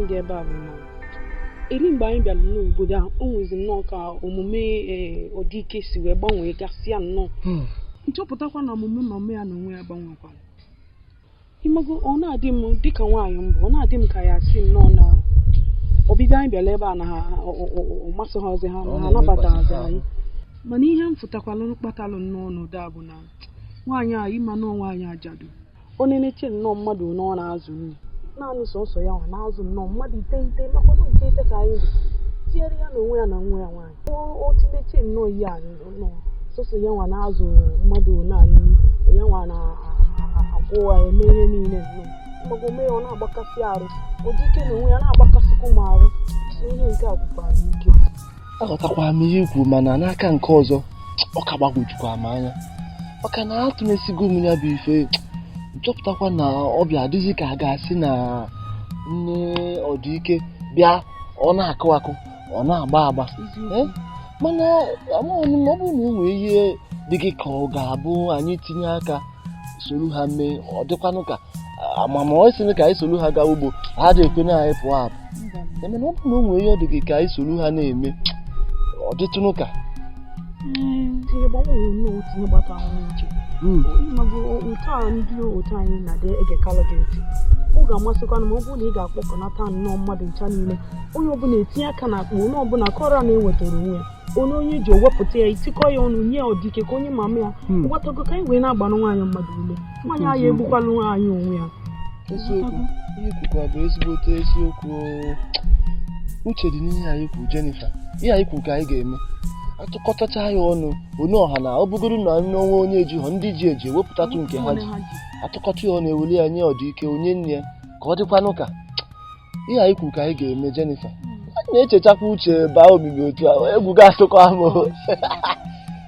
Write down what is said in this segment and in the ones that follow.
gị ebe a bụ na eri mgbe anyị bịara n'obodo a, o nwezi nnọọ ka omume Ọdịike si wee gbanwee gasịa nnọọ. Nchọpụtakwa na omume mama ya na onwe ya gbanwekwara. Ịmago, ọ na-adị m dịka nwaanyị mbụ, ọ na-adị m ka ya sị nnọọ na ọbịbịa anyị bịara ebe a na ha ọ masịghịzi ha, na ha anabataghịzi anyị. Mana ihe m fụtakwalụ kpatalụ nnọọ n'ụdị a bụ na nwaanyị a, ịma na nwaanyị ajadu, ọ na-eneche nnọọ mmadụ na ọ na-azụ nri naanị sọsọ ya nwa na-azụ nnọọ mmadụ iteghete, makwanụ iteghete ka anyị dị, tinyere ya na onwe ya na nwa ya nwaanyị. O tineche nnọọ ihe a nnọọ sọsọ ya nwa na-azụ mmadụ naanị ya nwa na-akwụ eme ihe niile nnọọ. Mgbago mee ọ na-agbakasị arụ, Ọdịike na onwe ya na-agbakasịkwa m arụ. Ihe nke a gwụkwara m ike. Aghọtakwara m ihe ikwu, mana n'aka nke ọzọ ọ ka gbagwojukwa m anya, maka na atụnyesigo m ya bụ ife, nchọpụtakwa na ọbịa adịghị ka a ga-asị na nne Ọdịike bịa ọ na-akụ akụ, ọ na-agba agba. Mana amaghị m, ọ bụrụ na o nwee ihe dị gị ka ọ ga-abụ anyị tinye aka soro ha mee, ọ dịkwanụ ka amama ọ sị ka anyị soro ha gaa ugbo, ha dị ekwe na anyị pụọ apụ. Mana ọ bụrụ na o nwee ihe ọ dị gị ka anyị soro ha na-eme, ọ dịtụnụ ka tinye gbanwere nnọọ tinye gbata ahụ n'uche. Ịmago otu a ndị otu anyị na-adị egekalụ gị ntị, ọ ga-amasịkwanụ ma ọ bụrụ na ị ga-akpọkọnata nnọọ mmadụ ncha niile, onye ọbụla etinye aka n'akpa, onye ọbụla kọrọ na-ewetara onwe ya, onye onye ji ewepụta ya, itikọ ya ọnụ nye Ọdịike ka onye mama ya gwatago, ka anyị wee na-agbanụ nwaanyị mmadụ ule, nwaanyị anyị egbukwala nwaanyị onwe ya. Eziokwu, ihe kwukwa bụ ezigbote eziokwu. Uche dị n'ihe anyị kwu, Jennifer. Ihe anyị kwu ka anyị ga-eme, atụkọtacha ya ọnụ, onye ọha na ọ bụgoro na n'onwe onye eji họ ndị ji eji ewepụtatụ nke ha ji atụkọta ya ọnụ, eweli ya nye Ọdịike, onye nne ya, ka ọ dịkwanụ ka ihe anyị kwu ka anyị ga-eme. Jennifer, anyị na-echechakwa uche baa omimi otu a, egwu ga-atụkọ amụ.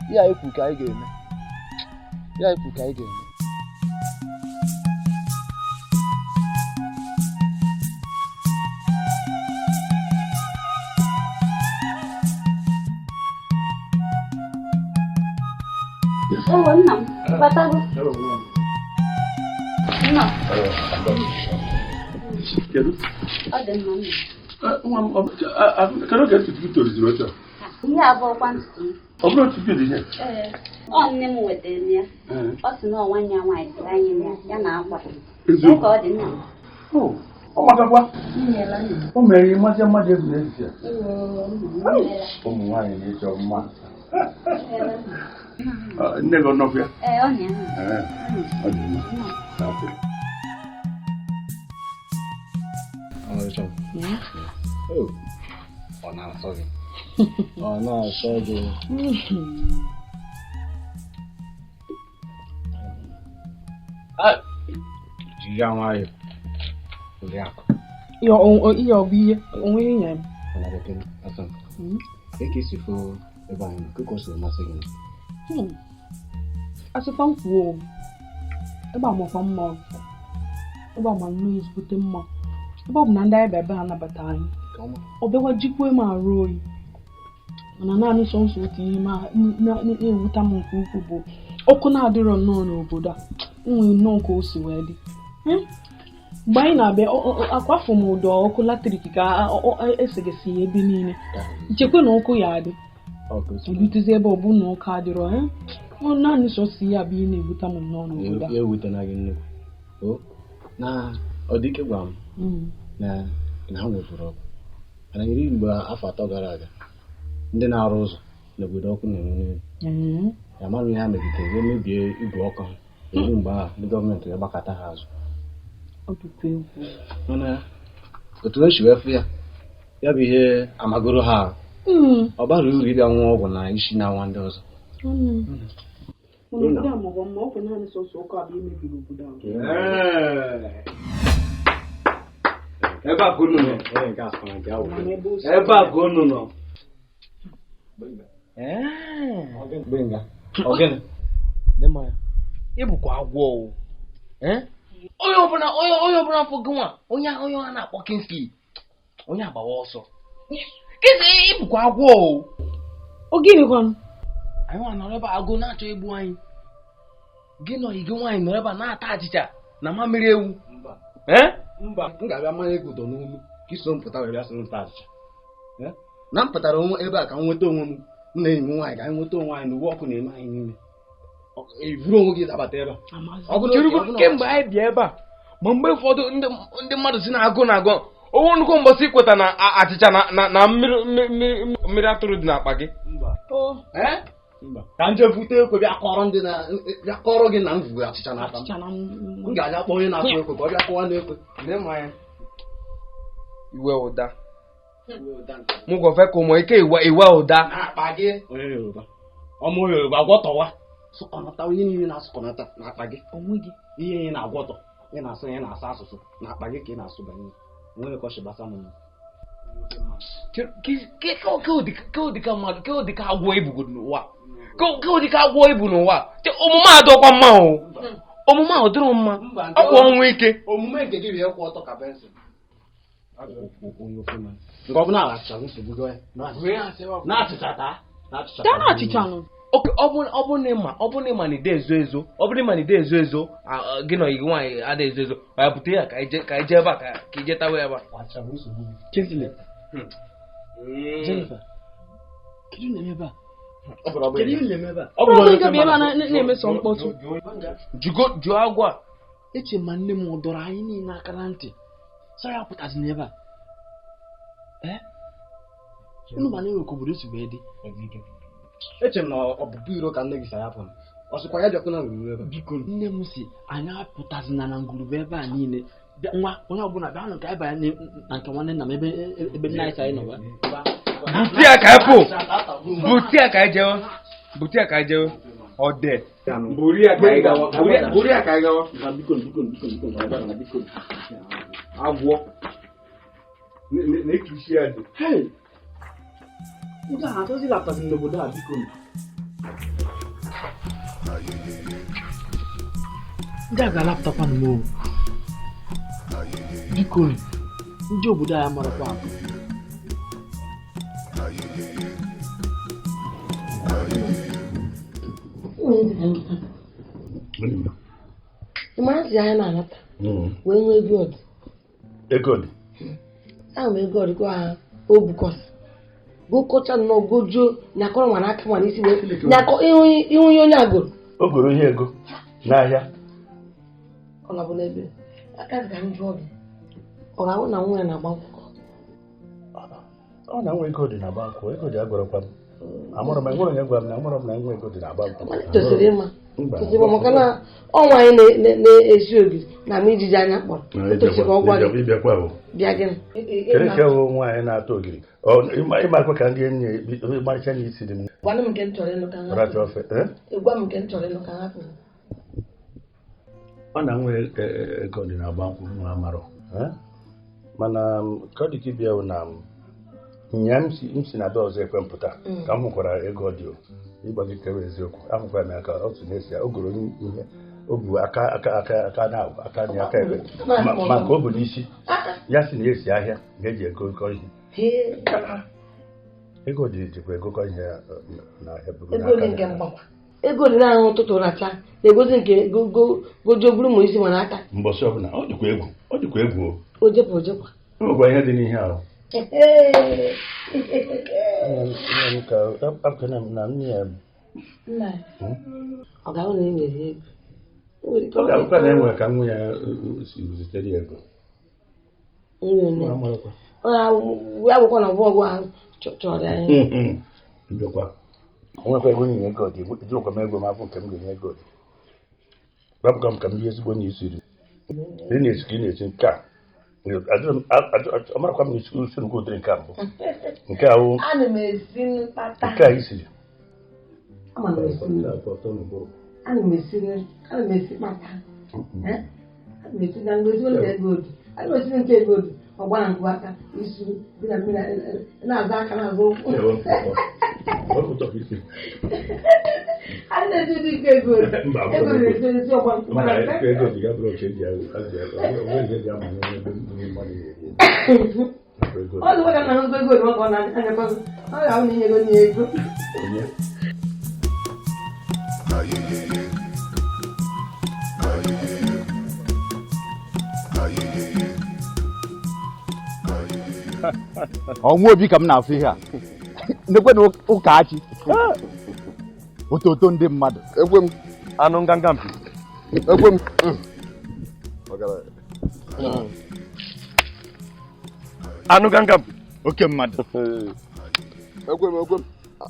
Ihe anyị kwu ka anyị ga-eme, ihe anyị kwu ka anyị ga-eme. Oh, nna m, batago. Nna. Kedu? Ọ dị mma, nna. Nwa m, kedu ka ntutu gị tozuru otu a? Ihe abụọkwa ntutu m. Ọ bụrụ otu gị dị ihe? Ee. Ọ nne m wetara m ya. Ọ sị na ọ nwanne ya nwaanyị sịrị anyị ya, ya na akwa. Eziokwu? Ka ọ dị, nna m. Ọ matakwa. Imeela, nna m. O mere ịmasị mmadụ egwu n'etiti ya. Ewo, nna m, imeela. Ụmụ nwaanyị na-ịchọ mma. Imeela, nna m. Nne gị ọ nọkwa ya? Ee, ọ nọ ya, nna m. Ee, ọ dị mma. Daalụ. Ọ na-asọ gị. Ọ na-asọ gị. Jiri ya nwayọọ. Oriakụ. Ihe ọ bụ ihe onwe ihe nyere m. Mana bekee, asọ m. Ka esi fụ ebe anyị nọ, ka o si masị gị? Asịkwa m kwuo, ebe a makwa mma, ebe a ma nnọọ ezigbote mma. Ebe ọ bụ na ndị anyị bịa be ha nabata anyị, ọ bịakwa jikwe m arụ oyi. Mana naanị sọnsọ otu ihe na-ewuta m nke ukwuu bụ ọkụ na-adịrọ nnọọ n'obodo a. Nwee nnọọ ka o si wee dị. Mgbe anyị na-abịa, akwafụ m ụdọ ọkụ latrik ka esegesi ya ebe niile, nchekwa na ọkụ ya adị ebutezi ebe ọ bụ na ọkụ adịrọ. Naanị sọsọ ya bụ ihe na-ewuta m nnọọ n'obodo a. Ewutena gị nnukwu. Na Ọdịike gwara m na ha nweburu ọkụ, mana iri mgbe afọ 3 gara aga, ndị na-arụ ụzọ n'obodo ọkụ na-enwu n'elu. Amaghị ihe ha megidere wee mebie igwe ọkụ ha. Eri mgbe ahụ ndị gọọmenti wee gbakọta ha azụ. Mana otu o si wee fụ ya, ya bụ ihe amagoro ha. Ọ bara uru ịbịa nwụọ ọgwụ na isi na nwa ndị ọzọ. Ebe a ka unu nọ. Ebe a ka unu nọ. Ị bụkwa agwọ o. Onye ọbụla afọ gị nwa, onye a na-akpọ Kingsley, onye agbawa ọsọ. Kingsley, ị bụkwa agwọ o. O gịnịkwanụ? Anyị nwa nọrọ ebe agụ na-achọ igbu anyị. Gị nọ ige nwaanyị nọrọ ebe a na-ata achịcha na mamịrị ewu. Mba, m ga-abịa mmanya ego ụdọ n'olu. Ka iso m pụta wee bịa soro m taa achịcha. Na m pụtara onwe ebe a ka m nweta onwe m, m na enyi m nwaanyị ka anyị nweta onwe anyị na uwe ọkụ na-eme anyị n'ime. Iburu onwe gị dabata ebe a. Kemgbe anyị bịa ebe a, ma mgbe ụfọdụ ndị mmadụ si na-agụ na-agụ owu nnukwu mbọsị ikweta na achịcha na mmiri atụrụ dị n'akpa gị. Ka m jee bute ekwe bịa kọrọ ndị na bịa kọrọ gị na m vuru achịcha n'akpa m. M ga-aja kpọọ onye na-akụ ekwe ka ọ bịa kọwa n'ekwe. Iwe ụda. Mụ gọfe ka ụmụ ike iwe ụda. N'akpa gị. Onye Yoruba. Ọmụ Yoruba gwọtọwa. Sụkọnata onye niile na-asụkọnata n'akpa gị. Onwe gị. Ihe ị na-agwọtọ, ị na-asụ ị na-asụ asụsụ n'akpa gị ka ị na-asụ banye. Onwe ka ọ si gbasa m. Ke mmadụ ke ụdịka agwọ ibugodo n'ụwa. Ke ụdịka agwọ ibu n'ụwa. Omume a dọkwa mma o. Omume a ọ dịrọ mma. Ọkwa ọnwụ ike. Omume nke gị bụ ịkwụ ọtọ ka pensụl. Nke ọ bụla achịcha nsogbu gị na achịcha taa. Taa na achịcha nụ. Oke ọ bụ na ịma na ide ezo ezo, ọ bụrụ ịma na ide ezo ezo, gị na gị nwaanyị ada ezo ezo, ọ ya bute ya ka ije ebe a ka ije tawa ebe a. Kingsley. Jennifer. Kedu na-eme ebe a? Kedu na-eme ebe a? Ọ bụ ebe a na-emeso mkpọtụ. Jụọ agwọ a. Eche ma nne m ọ dọrọ anyị niile aka na ntị. Sọ ya pụtazi n'ebe a. Ee? Unu ma na enwe ka obodo si wee dị. Eche m na ọbụbụ iro ka nne gị sa ya pụ. Ọ sịkwa ya bịakwa na ngwurube ebe. Biko nne m si anyị apụtazina na ngwurube ebe a niile. Nwa onye ọbụla bịa nụ ka anyị banye na nke nwanne nna m ebe nna anyị si anyị nọ. Bute ya ka anyị pụ. Bute ya ka anyị jewe. Bute ya ka anyị jewe. Ọdẹ. Buru ya ka anyị gawa. Buru ya ka anyị gawa. Biko biko biko biko Agwọ. Na-eke isi ya dị. Hey! Ndị a achọzi laptọpụ n'obodo a biko. Ndị a ga-alapụtakwa m o. Biko ndị obodo a marakwa akụ. Ịmara si anyị na-anata wee nwee ego ọdị. Ego dị? Ahụ m ego ọdị kwa ha o bukọsị. Gokọcha nnọọ gojuo nyakọrọ nwa n'aka nwa n'isi wee nyakọ ihu ihe onye agụrụ. O goro ihe ego n'ahịa. Ọ na-abụ n'ebe aka ka m jụọ gị ọ ga-ahụ na nwa ya na-agba nkwụ. Ọ na nwa ego dị na-agba nkwụ, ego dị agwara m. Amụrụ m enwere onye gwara m na amụrụ m na nwa ego dị na-agba nkwụ. Tosiri ịma maka na ọnwa anyị na-esi ogiri na ama ijiji anya kpọrọ. Tosiri ọgwa gị bịa gịnị. Kedu nke bụ nwaanyị na-atọ ogiri? Ịmakwa ka ndị enyi ịmarịcha na isi dị m. Gwa m nke m chọrọ ịnụ ka ha. Gwa m nke m chọrọ ịnụ ka ha pụrụ. Ọ na nwa ego dị na-agba nkwụ nwa amarọ. Mana ka ọ dị ka ịbịa na nya m si na be ọzọ ekwe mpụta ka m hụkwara ego dị ịgba gị kewe eziokwu ahụkwara m ya ka otu na-esi ya o goro ihe o bu aka aka aka aka na aka na aka ebe ma nke o bu n'isi ya si na esi ahịa ga-eji egokọ ihe ego dị jikwa egokọ ihe n'ahịa buru n'aka ego dị na-ahụ ụtụtụ racha na-egozi nke gojuo buru ma isi nwere aka mbọsị ọbụla ọ dịkwa egwu ọ dịkwa egwu o jepụ ojepụ o nwekwa ihe dị n'ihe ahụ Ọ ga-ahụ na enwere ego. Ọ ga-abụkwa na enwere ka nwunye ya si zitere ya ego. Ya bụkwa na ọgwụ ọgwụ ahụ chọrọ ya. Ndokwa. Onwekwa ego nye ego dị, ejirikwa m ego m afọ nke m ga-enye ego dị. Rapụkwa m ka m rie ezigbo onye isi ri. Ị na-esi ka ị na-esi nke a. Amarakwa m na isi nnukwu ụdịrị nke a mbụ. Nke a wụ. Ana m esi mkpata. Nke a isiri. Ana m esi ana m esi kpata. Ana m esi na ngozi ụlọ ego dị. Ana m esi nke ego dị. Ọgba na nkụ aka isu dị na mmiri na-azụ aka na-azụ ụkwụ. Ana m esi ụdị nke ego dị. Ego dị na-esi esi ọgba nkụ. Mana ego dị ya bụrụ oche eji azụ ebe ndị mmadụ na-eri. Ọ dị ka na ego dị maka ọ na-anyakọ ọ ga-ahụ na ihe ego nye ego. Ọnwa Obi ka m na-afụ ihe a. Nekwe na Ụkachi. Ototo ndị mmadụ. Ekwe m. Anụ nganga mpi. Ekwe m. Anụ ganga mpi. Oke mmadụ. Ekwe m ekwe m.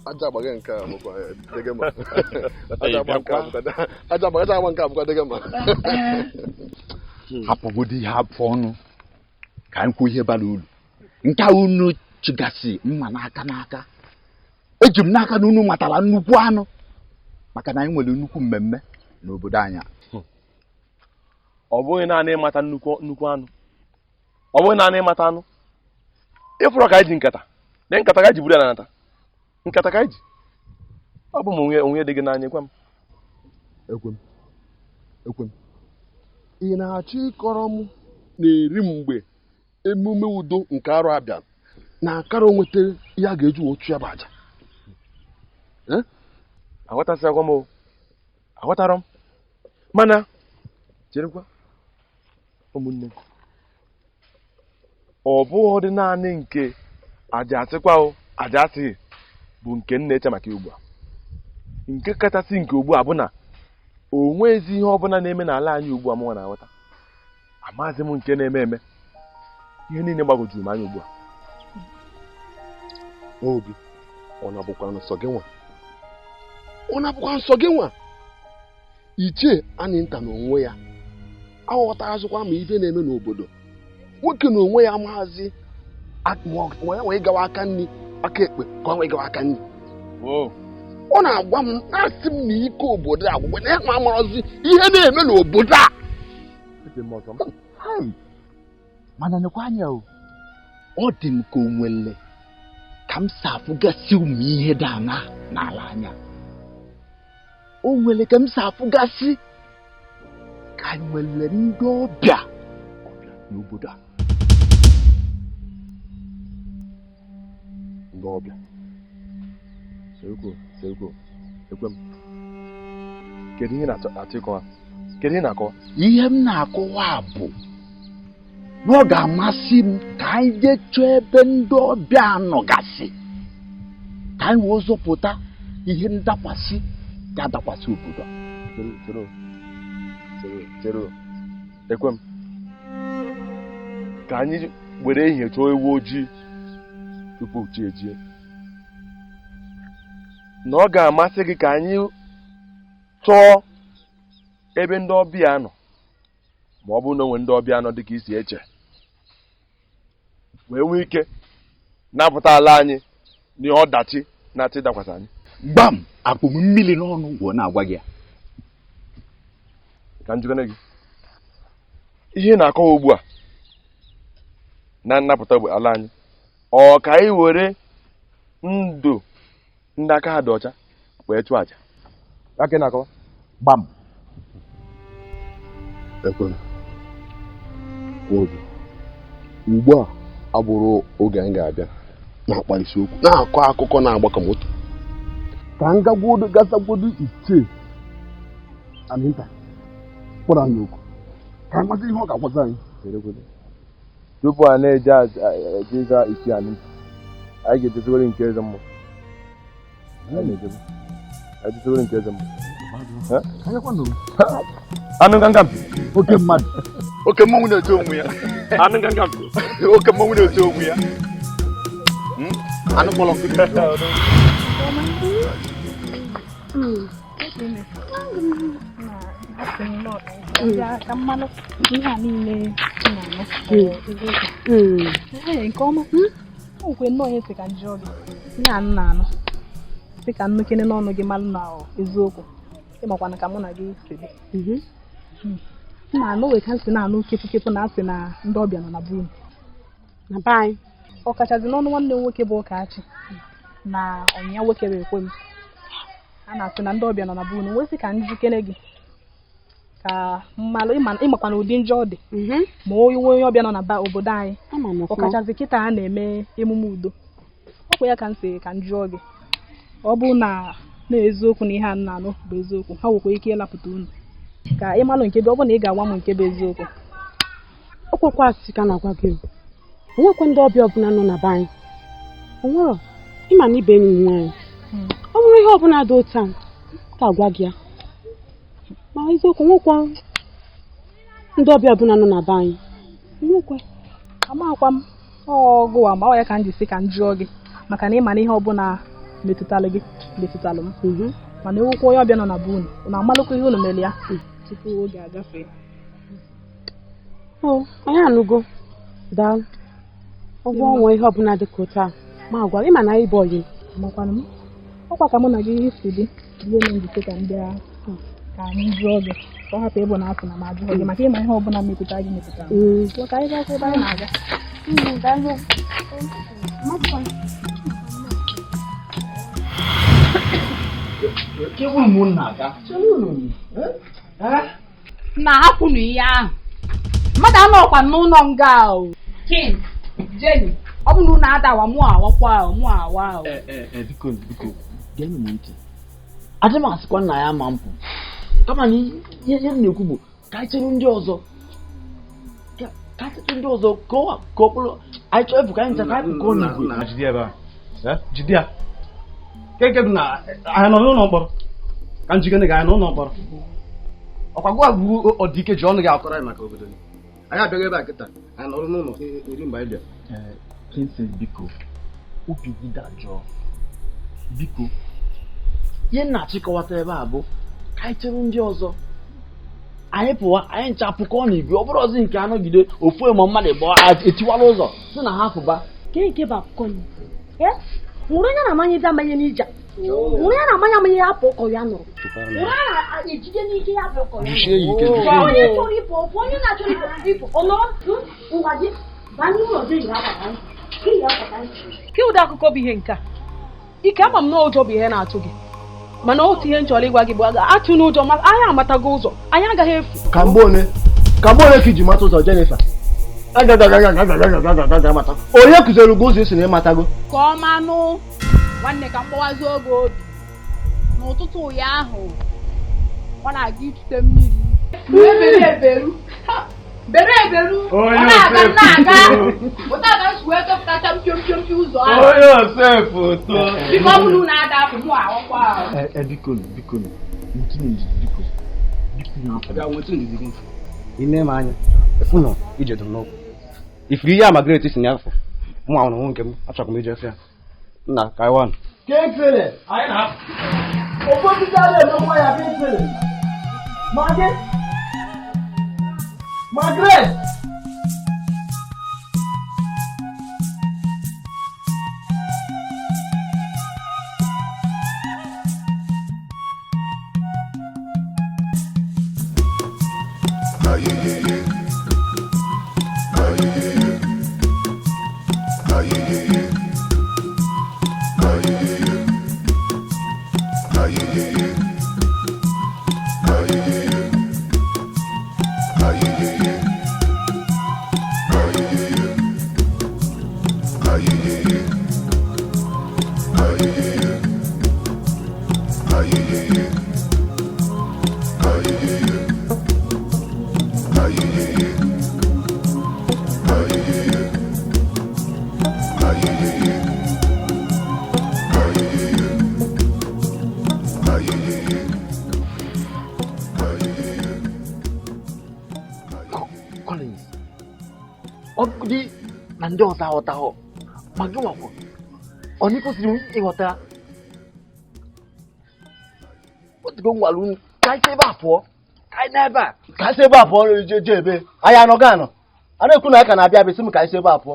Aja agbaghị nke a bụkwa dege ma. Aja agba nke a bụkwa aja agba nke a bụkwa dege ma. Hapụgodi ihe afọ ọnụ ka anyị kwuo ihe bara uru. Nke a unu chịgasị mma n'aka n'aka. Eji m n'aka na unu matara nnukwu anụ maka na anyị nwere nnukwu mmemme n'obodo anyị. Ọ bụghị naanị ịmata nnukwu anụ. Ọ bụghị naanị ịmata anụ. Ịfụrụ ka anyị ji nkata. Dị nkata ka anyị ji buru ya na nata. Nkata ka anyị ji. Ọ bụ m onwe dị gị n'anya gwa m. Ekwe m. Ekwe m. Ị na-achọ ịkọrọ m na-eri mgbe emume udo nke arụ abịa na akara nweta ya ga-eji ochu ya bụ aja. Aghọtasịakwa m o. Aghọtara m. Mana cherekwa ụmụnne m. Ọ bụghị dị naanị nke aja asịkwa o aja asịghị bụ nke m na-eche maka ugbu a. Nke kachasị nke ugbu a bụ na o nweghịzi ihe ọbụla na-eme n'ala anyị ugbu a mụnwa na-aghọta. Amaghịzị m nke na-eme eme. Ihe niile gbagwojuru m anya ugbu a. Obi, ọ na-abụkwa nsọ gị nwa? Ọ na-abụkwa nsọ gị nwa? Ichie anyị nta n'onwe ya aghọtaghazikwa ma ife na-eme n'obodo. Nwoke na onwe ya maazị ya nwee gawa aka nri aka ekpe ka ọ nwee gawa aka nri. Ọ na-agwa m na-asị m na ike obodo a agwụgwa na ya ma amarọzi ihe na-eme n'obodo a. Mana nekwa anya o, ọ dị m ka o nwere ka m si afụgasị ụmụ ihe dị aṅa n'ala anya. O nwere ka m si afụgasị ka anyị nwere ndị ọbịa n'obodo a. Ndị ọbịa. Serukwu, ekwe m. Kedu ihe na-achọ ịkọwa? Kedu ihe na-akọwa? Ihe m na-akọwa bụ na ọ ga-amasị m ka anyị jee chọọ ebe ndị ọbịa nọgasị ka anyị wee zọpụta ihe ndakwasị ga-adakwasị obodo a. Chere, ekwe m. Ka anyị were ehihie chọọ ewu ojii tupu chi ejie. Na ọ ga-amasị gị ka anyị chọọ ebe ndị ọbịa nọ ma ọ bụrụ na o nwere ndị ọbịa nọ dịka isi eche wee nwee ike napụta ala anyị n'ihe ọdachi na-achọ ịdakwasị anyị. Gbam! Akpụ m mmiri n'ọnụ gwuo na-agwa gị ya. Ka m jikere gị. Ihe na-akọwa ugbu a na nnapụta ala anyị ọ ka anyị were ndụ ndị aka ha dị ọcha wee chụọ àjà. Aka ị na-akọwa? Gbam! Ekwe m. Obi, ugbu a abụrụ oge anyị ga-abịa na-akpa isiokwu na-akọ akụkọ na-agbakọ moto. Ka m gagwodo gazagwodo ichie Anịnta kpọrọ anyị oku ka anyị mata ihe ọ ga-agwazi anyị. Tupu a na-eje ịza ichie Anịnta, anyị ga-ejezigoro nke eze mmụọ. Anyị na-ejebe. Nke eze mmụọ. Anụ nganga mpi. Oke mmadụ. Oke mmanwụ na-eto onwe ya. Anụ nganga mpi. Oke mmanwụ na-eto onwe ya. Anụ kpọrọ nkụ. Nke ọma. O nkwe nnọọ ihe sị ka njọ gị. Ihe a na-anụ. Sị ka nnukene n'ọnụ gị malụ na eziokwu. Ịmakwana ka mụ na gị si dị. Na-anụ wee ka nsị na-anụ kepụkepụ na asị na ndị ọbịa nọ na be unu. Na be anyị. Ọ kachasị n'ọnụ nwanne m nwoke bụ Ụkachi na ọnyịnya nwoke bụ ekwe m. A na-asị na ndị ọbịa nọ na be unu wee sị ka njikere gị ka mmalụ ịmakwana ụdị njọ ọ dị ma onye onye ọbịa nọ na ba obodo anyị ọ kachasị kịta a na-eme emume udo. Ọ kwa ya ka m sị ka m jụọ gị ọ bụ na eziokwu na ihe a na-anụ bụ eziokwu ha nwekwa ike ịlapụta unu ka ị malụ nke bụ ọ bụ na ị ga-agwa m nke bụ eziokwu. Ọkwakwa asị ka na-agwa gị Onwekwa ndị ọbịa ọbụla nọ na be anyị. Onwero ịma na ibe enyi m nwaanyị. Ọ bụrụ ihe ọbụla dị otu a, ka agwa gị ya. Ma eziokwu nwekwa ndị ọbịa ọbụla nọ na be anyị. Nwekwa. Amakwa m ọgụwa ma ọ ya ka m ji sị ka m jụọ gị maka na ịma na ihe ọbụla metụtalụ gị metụtalụ m. Mana ewukwa onye ọbịa nọ na be unu, unu amalụkwa ihe unu mere ya tupu oge agafee. O, anyị anụgo. Daalụ. Ọgwụ ọnwa ihe ọbụla dị ka otu a ma agwa ịma na ịbụ ọyị. Makwanụ m ọkwa ka mụ na gị si dị ihe na njite ka ndị ahụ ka anyị jụọ gị ka ọ hapụ ịbụ na asị na m ajụghị gị maka ịma ihe ọbụla metụta gị metụta m. Ka anyị gakwa ebe anyị na-aga. Na hapụnụ ihe ahụ mmadụ anọkwa n'ụlọ nga o. King, Jenny, ọ bụ na unu adawa mụ awakwa mụ awa o. Biko biko geenụ m ntị. Adị m asịkwa nna ya ma mpụ kama na ihe m na-ekwu bụ ka anyị chere ndị ọzọ ka anyị chere ndị ọzọ ka ọ bụrụ anyị chọọ ịpụ ka anyị ncha ka anyị pụkọọ n'igwe. Jide ebe a jide ya keke bụ na anyị nọ n'ụlọ mkpọrọ ka njikere gị anyị n'ụlọ mkpọrọ ọkwa gwa bụ ọdịike ji ọnụ gị akọrọ anyị maka obodo gị anyị abịaghị ebe a kịta anyị nọrọ n'ụlọ eri mgbe anyị bịara. Kingston biko obi gị dajụọ biko ihe m na-achịkọwata ebe a bụ ka anyị chere ndị ọzọ anyị pụwa anyị ncha pụkọọ n'igwe ọ bụrụ ọzọ nke anọgide ofu ma mmadụ gbaa etiwala ụzọ si na ha pụba. Nwere onye na-amanyezi amanye n'ije nwere onye na-amanye amanye ya apụ ụkọ ya nụrụ nwere onye na-ejide n'ike ya apụ ụkọ ya nụrụ onye chọrọ ịpụ ọpụ onye na-achọrọ ịpụ ọ nọrọ ngwa gị baa n'ime ụlọ gị yiri akwa Ke ụdị akụkọ bụ ihe nke a? Ike ama m na ụjọ bụ ihe na-atụ gị mana otu ihe m chọrọ ịgwa gị bụ atụ n'ụjọ ma anyị amatago ụzọ anyị agaghị efu. Ka mgbe one ka iji mata ụzọ Jennifer agaghị onye kụziri gị ụzọ isi na ịmatago ka ọ manụ nwanne ka mgbawazi oge obi n'ụtụtụ ya ahụ ọ na-aga ichute mmiri eberu bere eberu ọ na-aga na-aga ụta ga nsi wee chọpụtacha mpio mpio mpio ụzọ ahụ onye ose foto biko ọ bụrụ na ada apụ mụ ahụkwa ahụ. Biko biko biko biko ine m anya efu nọ ije dụrụ n'ụkwụ ifuru ihe a Margaret si n'afọ mụ ahụrụ hụ nke m achọrọ m ije efe ya nna ka anyị wanụ Kekele anyị na-apụ ụfọdụ ndị a na-emekwa ya kekele ma gị Margaret Collins ọ dị na ndị ọzọ aghọtaghọ ma gị nwakwa ọ na kwesịrị ịghọta otugo ngwara unu ka anyị si ebe a pụọ ka anyị n'ebe a ka anyị si ebe a pụọ je ebe anyị anọghị anọ a na-ekwu na aka na-abịa abịa sị m ka anyị si ebe a pụọ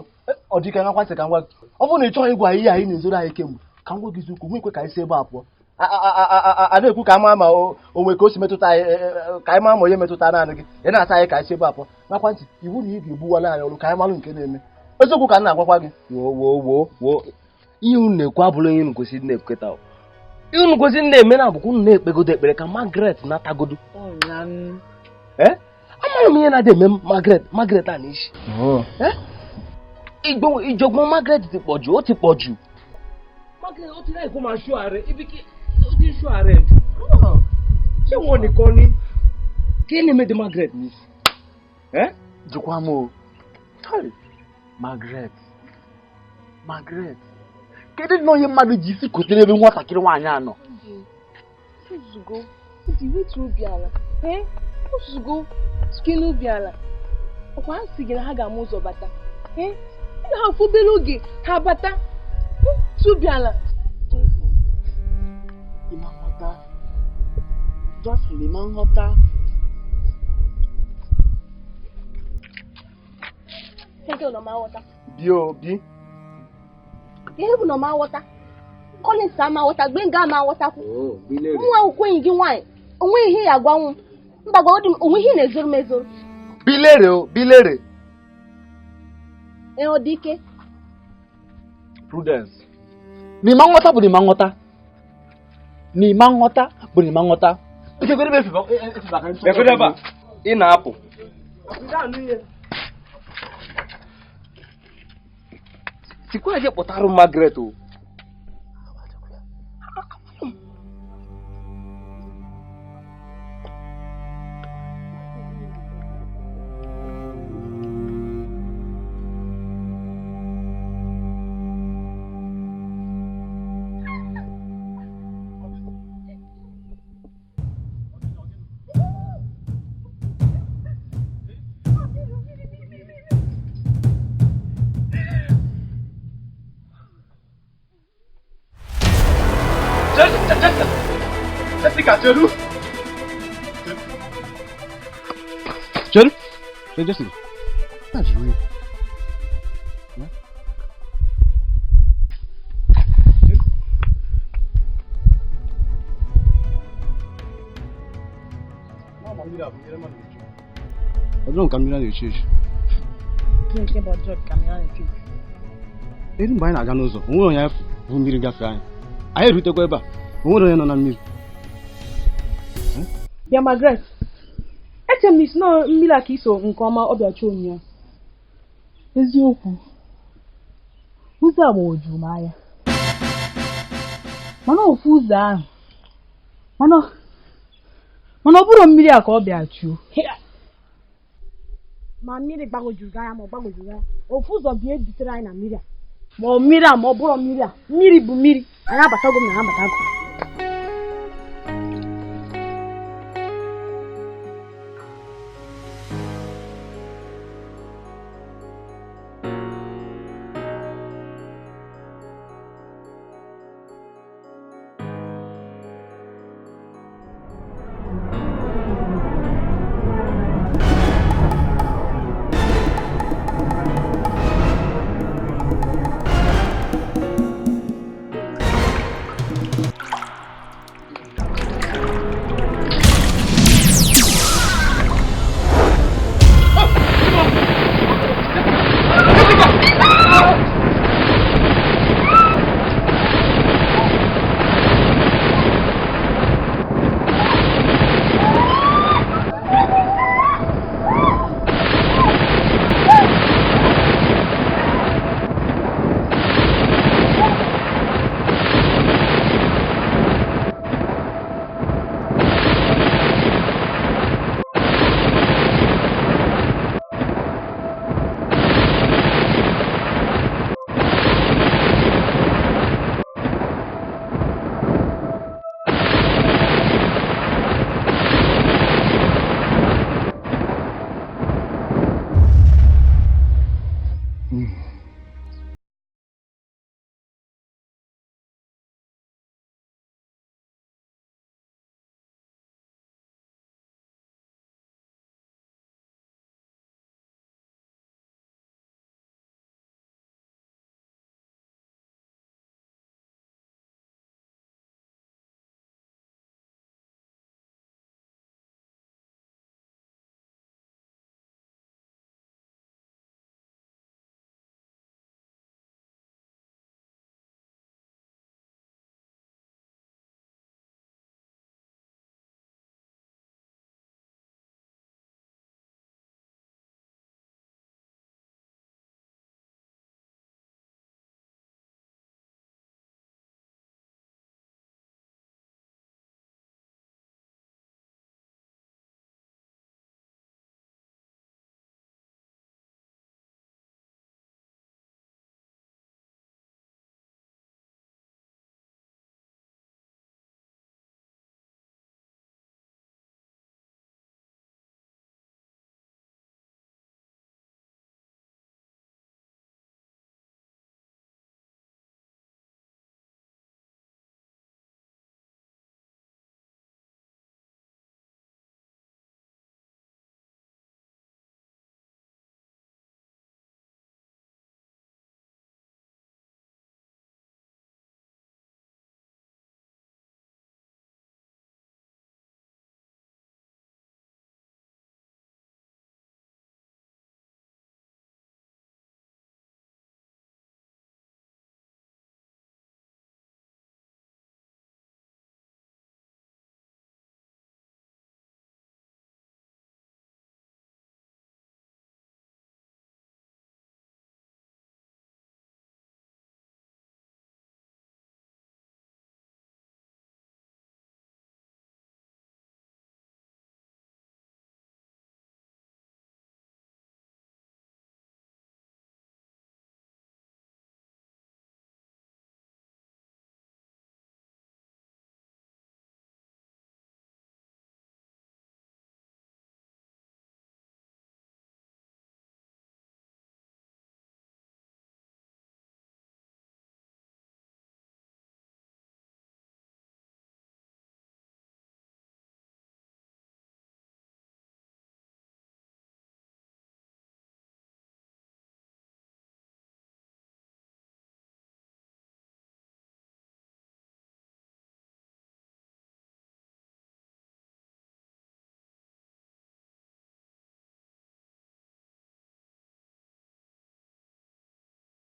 ọ dị ka na kwasị ka m gwa gị ọ bụrụ na ị chọghị ịgwa ihe anyị na-ezoro anyị kemgbe ka m gwa gị eziokwu nwekwe ka anyị si ebe a pụọ a na-ekwu ka ama ma onwe ka o si metụta anyị ka anyị maa ma onye metụta naanị gị ị na-ata anyị ka anyị si ebe a pụọ nakwa ntị iwu na ị ga-egbuwala anyị ọrụ ka anyị malụ nke na-eme eziokwu ka m na-agwakwa gị woo woo woo woo ihe unu na-ekwu abụrụ onye unu kwesịrị na-ekweta ihe unu kwesịrị na-eme na abụkwa unu na-ekpegodo ekpere ka Margaret natagodo ee amara m ihe na-adị eme Margaret a n'isi ìjọ̀gbọ̀n Margaret ti pọ̀ jù ó ti pọ̀ jù. Margaret ó ti láì kó máa ṣọ́ ààrẹ ibi kí ó ti ṣọ́ ààrẹ jù ṣé wọn nìkan ni kí ni mẹ́tẹ̀ Margaret ní. Jụkwa m o. Margaret, Margaret, kedu nnọọ ihe mmadụ ji isi kotere ebe nwatakịrị nwaanyị a nọ? Ozugo, ndị wetu obi ala. Ee, ozugo, tuke n'obi ala. Ọkwa ha si gị na ha ga-ama ụzọ bata. Ee, ị ga-afụ obere oge ha bata. Tu obi ala. Ịma nghọta. Joyful, ịma nghọta. Bi o, bi. Ihe bụ na ọma nghọta. Collins ama nghọta, Gbenga ama nghọtakwu. Nwa akwụkwọ enyi gị nwaanyị, onwe ihe ya agwanwu m. Mba gwagodi m, onwe ihe ị na-ezoro m ezoro. Bilere o, bilere. Ee, ọ dị ike. Prudence. N'ịma nghọta bụ n'ịma nghọta. N'ịma nghọta bụ n'ịma nghọta. Ekwere ebe a, ị na-apụ. Sikwa je kpọtara m Margaret o. Jessica, Jeru. Jeru? Hey, Jessica. That's real. Yeah? Ọ dịrọ ka mmiri a na-echu echu. Eri mgbe anyị na-aga n'ụzọ, o nwere onye bụ mmiri gafee anyị. Anyị erutekwa ebe a, o nwere onye nọ na mmiri. Bịa Margaret, eche m isi na mmiri a ka iso nke ọma ọbịa chọọ onye. Eziokwu, ụzọ a gbawojuru m anya. Mana ofu ụzọ ahụ, mana ọ bụrụ mmiri a ka ọ bịa chuo. Ma mmiri gbagojuru gị anya ma ọ gbagojuru anya, ofu ụzọ bụ ihe dutere anyị na mmiri a. Ma ọ mmiri a ma ọ bụrụ mmiri a, mmiri bụ mmiri, anyị abatago m na anyị abatago.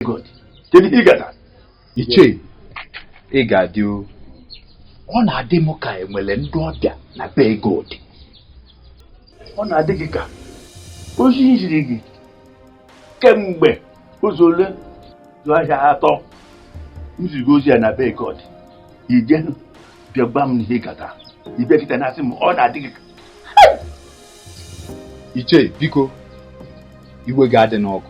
God kedu ihe ị gata Ichie ị ga-adị o ọ na-adị m ka enwere ndị ọbịa na be Egodi. Ọ na-adị gị ka ozi jiri gị kemgbe ụzọ ole zụ ahịa atọ m ziri gị ozi ya na be Egodi ije bịa gwa m ihe ị gata ibia kịta na-asị m ọ na-adị gị ka Ichie biko iwe ga-adị n'ọkụ.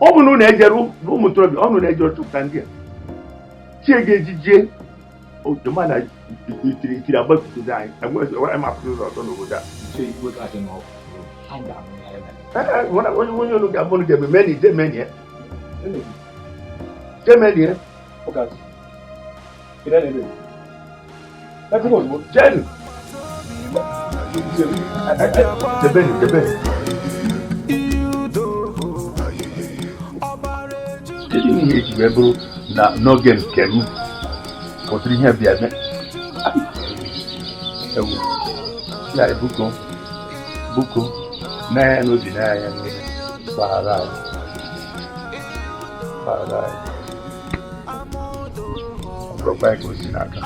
Ọ bụ na unu ejeru ụmụ ntorobịa ọnụ na-ejeru chụpụta ndị a chie ga-ejije mana itiri agbapụta anyị enweghị ụzọ ọzọ n'obodo a. Ichie iwe ga-adị n'ọkụ. Onye unu ga-abụ ga-eme meni jemeni ya jemeni ya jenu jebeni jebeni. Kedu ihe eji wee bụrụ na n'oge nke m pụtara ihe bịa mee ewu ya ebuko buko n'anya n'obi n'anya mmiri gbaghara anyị gbaghara anyị ọgwụrọkwa anyị ka o si n'aka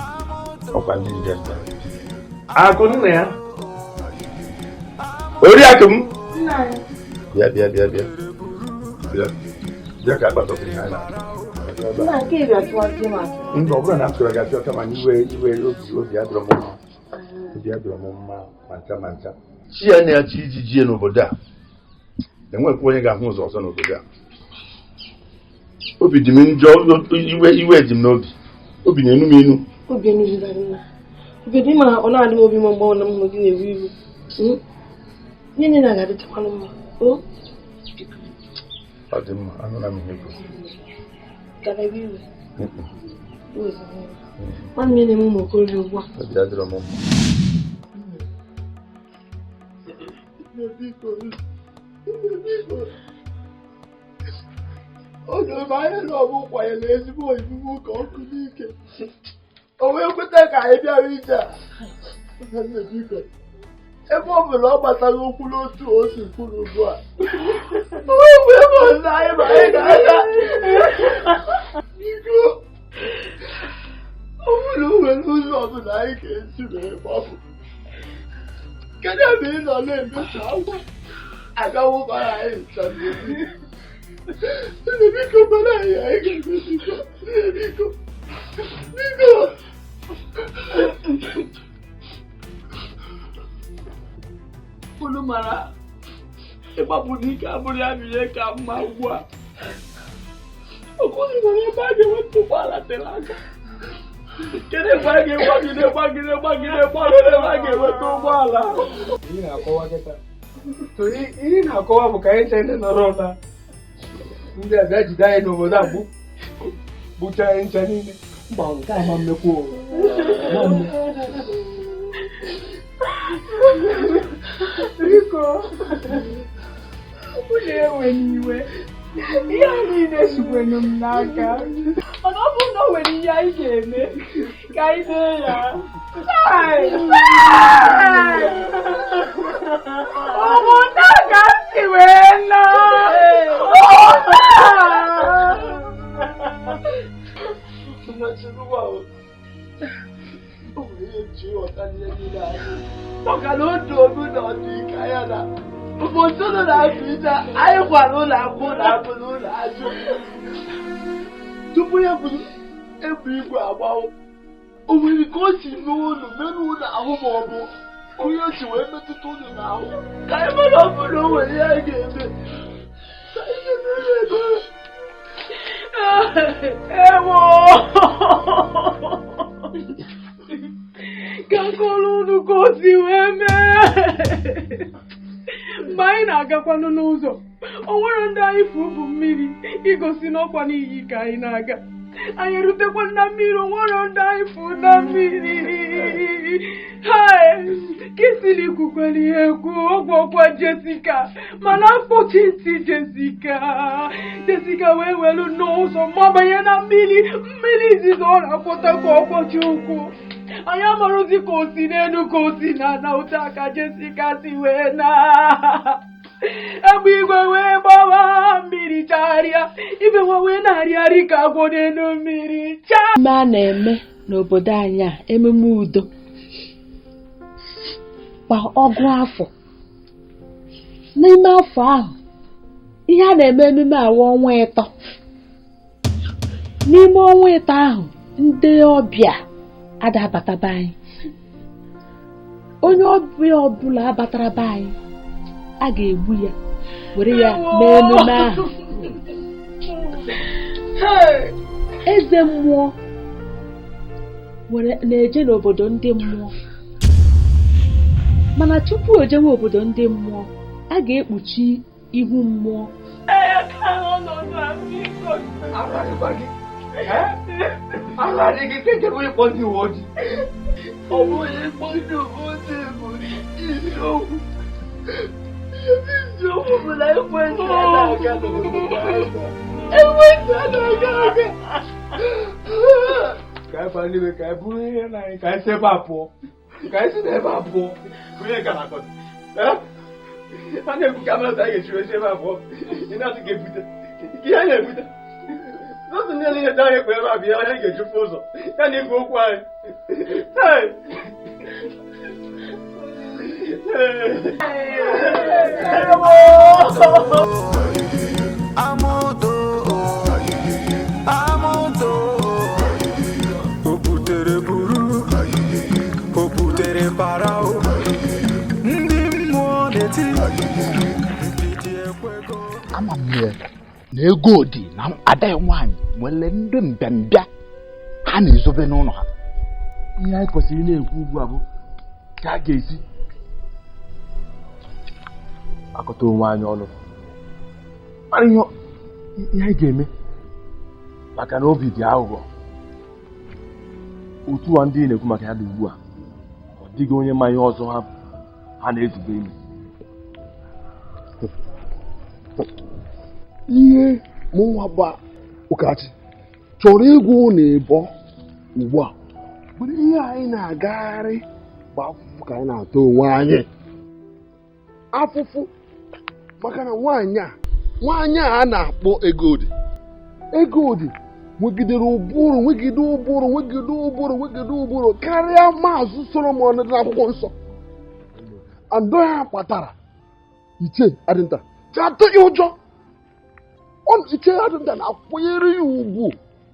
ọkwa ndị njem akụ nna ya oriakụ m bịa bịa bịa bịa bịa bịa ka akpatọpụ ihe anyị mba ọ bụrụ na m chọrọ gị achọ kama iwe iwe obi adịrọ m mma obi adịrọ m mma ma ncha ma ncha chi ya na-achọ iji jie n'obodo a enwekwa onye ga-ahụ ụzọ ọzọ n'obodo a obi dị m njọ iwe iwe dị m n'obi obi na-enu m enu obi obi dị ma ọ na-adị m obi ma mgbe ọ na m gị na-ewe iwe nye nye na ga-adịchakwanụ mma o ọ dị mma anụla m ihe kwuru gara ebe iwe nwanne m na-eme ụmụ okorobịa ugbu a obi adịrọ m mma. O doro m anya na ọ bụ kwanyere ezigbo ibubo ka ọkụ n'ike o wee kweta ka anyị bịara ije a ebe ọ bụla ọ gbasara okwu n'otu o si kwuru ugbu a o wee bụ na anyị ma anyị ga-aga biko ọ bụrụ nwere ụzọ ọbụla anyị ga-esi wee gbapụ kedu ebe ị nọ na-emeso akwa agawụkwara anyị ncha n'ezi biko gwara anyị anyị ga-eme biko biko biko unu mara ịgbapụ n'ike abụrụ ya bụ ihe ka mma ugbu a okwuzi nwere ebe a ga-ewepụ ụgbọala tere aka kedu mgbe a ga-egbagide gbagide gbagide gbagide ebe a ga-eweta ụgbọala ihe na-akọwa bụ ka anyị chee ndị nọrọ na ndị a bịa jide anyị n'obodo a gbuchaa anyị ncha niile mba nke ama mmekwa biko unu ewe n'iwe ihe a niile sikwenu m n'aka mana ọ bụrụ na o nwere ihe anyị ga-eme ka anyị mee ya ụmụnna ka m si wee nọ maka na otu obi na ọdịka ya na ụbọchị ụlọ na-atụ ije anyị gwara ụlọ akwụ ụlọ akwụ na ụlọ azụ tupu ya bụ ebu igwe agbawo o nwere ka o si mee ụlọ merụ ụlọ ahụ ma ọ bụ onye o si wee metụta ụlọ n'ahụ ka anyị mara ọ bụrụ na o nwere ihe anyị ga-eme ka anyị ga-emere ebere ewo ka akọrọ unu ka o si wee mee mgbe anyị na-agakwanụ n'ụzọ o nwere ndị anyị fụ bụ mmiri igosi n'ọkwa n'iyi ka anyị na-aga anyị erutekwa na mmiri o nwere ndị anyị fụ na mmiri Kisili kwukwere ihe ekwu ọgwụ ọkwa Jessica mana mkpọchi ntị Jessica Jessica wee welu n'ụzọ mabanye na mmiri mmiri izizi ọ na-akwọta ka ọkpọchi ụkwụ anyị amarụzi ka o si n'elu ka o si n'ala otu aka Jessica si wee na Egbe igwe wee gbawa mmiri chagharịa, ibe nwa wee na-arịgharị ka agwọ n'elu mmiri chaa. Emume a na-eme n'obodo anyị a, emume udo kwa ọgụ afọ. N'ime afọ ahụ, ihe a na-eme emume awa ọnwa 3. N'ime ọnwa 3 ahụ, ndị ọbịa adabataba anyị. Onye ọbịa ọbụla abatara be anyị, a ga-egbu ya were ya mee emume ahụ. Eze mmụọ were na-eje n'obodo ndị mmụọ, mana tupu o jewe obodo ndị mmụọ, a ga-ekpuchi ihu mmụọ. Amoto, obutere buru, obutere parao, ndị mmụọ na-eti, mpiti ekwego. Ama m na ego dị na ada nwaanyị nwere ndị mbịambịa ha na-ezobe n'ụlọ ha. Ihe anyị kwesịrị na-ekwu ugbu a bụ ka a ga-esi akọta onwe anyị ọnụ, mara ihe anyị ga-eme, maka na obi dị aghụghọ. Otu a ndị na-ekwu maka ya dị ugbu a, ọ dịghị onye ma ihe ọzọ ha na-ezube ime. Ihe mụnwa bụ Ụkachi chọrọ ịgwụ na ịbọ ugbu a bụ ihe anyị na-agagharị bụ afụfụ ka anyị na-ata onwe anyị afụfụ, maka na nwaanyị a na-akpọ Egodi nwegidere ụbụrụ nwegide ụbụrụ karịa Maazị Solomon dị n'akwụkwọ nsọ. Andọ ya kpatara Ichie Adịnta ji atụ ya ụjọ. Ichie Adịnta na-akwanyere ya ugwu,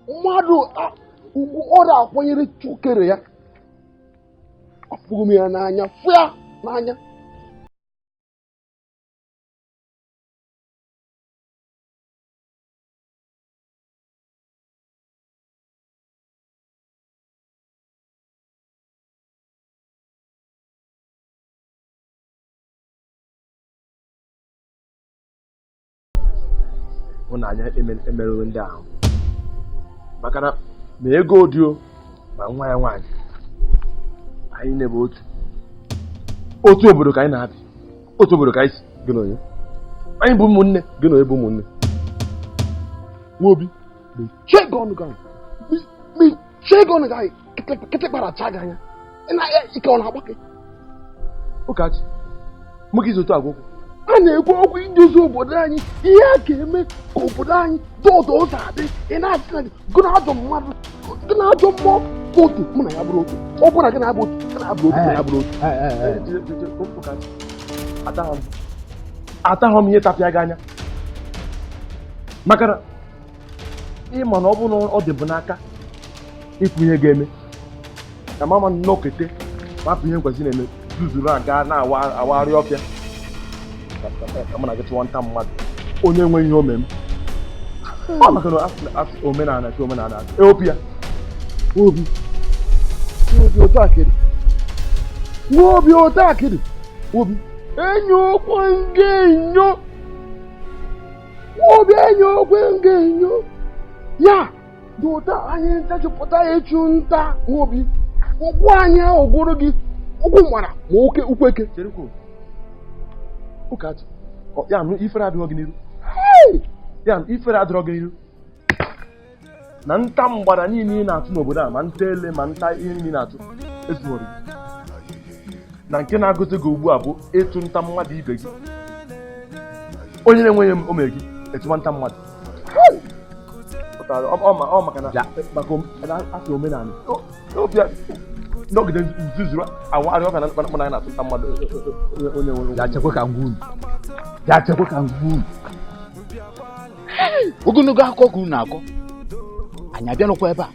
mmadụ ugwu ọ na-akwanyere chukere ya. Afụghị m ya n'anya, fụ ya n'anya. Hụnanya emerụghị ndị ahụ, maka na ma ego dị ma nwa ya nwaanyị, anyị na-ebe otu obodo ka anyị na-abị, otu obodo ka anyị si. Anyị bụ ụmụnne. Gị na onye bụ ụmụnne? Nwobi, mechie gị ọnụ gị, kịtịkpara acha gị anya, ike ọ na-agba gị. Ụkachi, mụ gị zụta agwụgwụ. A na-ekwu okwu idozi obodo anyị, ihe a ga-eme ka obodo anyị dị ụtọ ụzọ adị. Ị na-asị na gị na-ajọ mmadụ, gị na-ajọ mmụọ otu, mụ na ya bụrụ otu. Ọ bụrụ na gị na-abụ otu, gị na-abụ otu, ya bụrụ otu. Atahụ m ihe tapịa gị anya, maka na ịma na ọ bụrụ na ọ dịbụ n'aka ikwu ihe ga-eme ka mama nnọkete mapụ ihe nkwesị na-eme zuzuru aga na-awagharị ọfịa ka mụ na gị chụwa nta mmadụ onye nwe ihe ome m. Ọ maka na omenala si omenala ewepụ ya. Obi otu akịrị, nwa obi otu akịrị, obi enyo okwu nga enyo, obi enyo okwu nga enyo ya dị ụtọ. Anyị nta chụpụta ịchụ nta nwobi ụkwụ anyị ahụ gwụrụ gị ụkwụ mara ma oke ụkwụ eke. Ụkachi, ya nụ ifere adịrọ gị n'iru, ya nụ ifere adịrọ gị n'iru na nta mgbada niile ị na-atụ n'obodo a, ma nta ele ma nta ihe niile na-atụ ezughori gị. Na nke na-agụzi gị ugbu a bụ ịtụ nta mmadụ ibe gị. Onye na-enweghị o mere gị etu nwata mmadụ. Ọ maka na maka asị omenala. Obi nọgide nzuzuru awụ arịọ ka na na na-atụta mmadụ onye nwere. Ya chekwa ka ngwa unu. Ya chekwa ka ngwa unu. Ogologo akụkọ ka unu na-akọ. Anyị abịalụkwa ebe a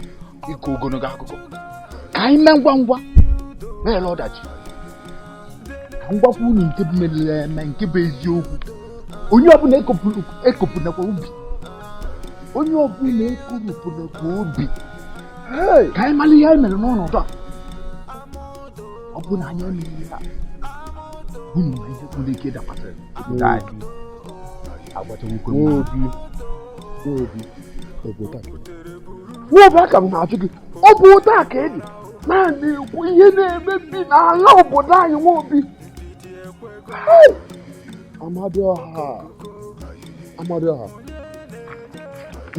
ịkọ ogologo akụkọ. Ka anyị mee ngwa ngwa meela ọdachi. Ka m gwakwa unu nke bụ meriri eme nke bụ eziokwu. Onye ọbụla ekopụnakwa obi. Onye ọbụla ekopụnakwa obi. Ka anyị mara ihe anyị mere n'ọnọdụ a. Ọ bụ na anyị emeghị ya, unu ma ihe nwere ike ịdakwasịrị obodo anyị. Agbachawukwe m. Obi, obodo a. Nwobi aka m na-ajụ gị, ọ bụ otu a ka ị dị naanị ekwu ihe na-emebi n'ala obodo anyị Nwobi. Amadioha, Amadioha,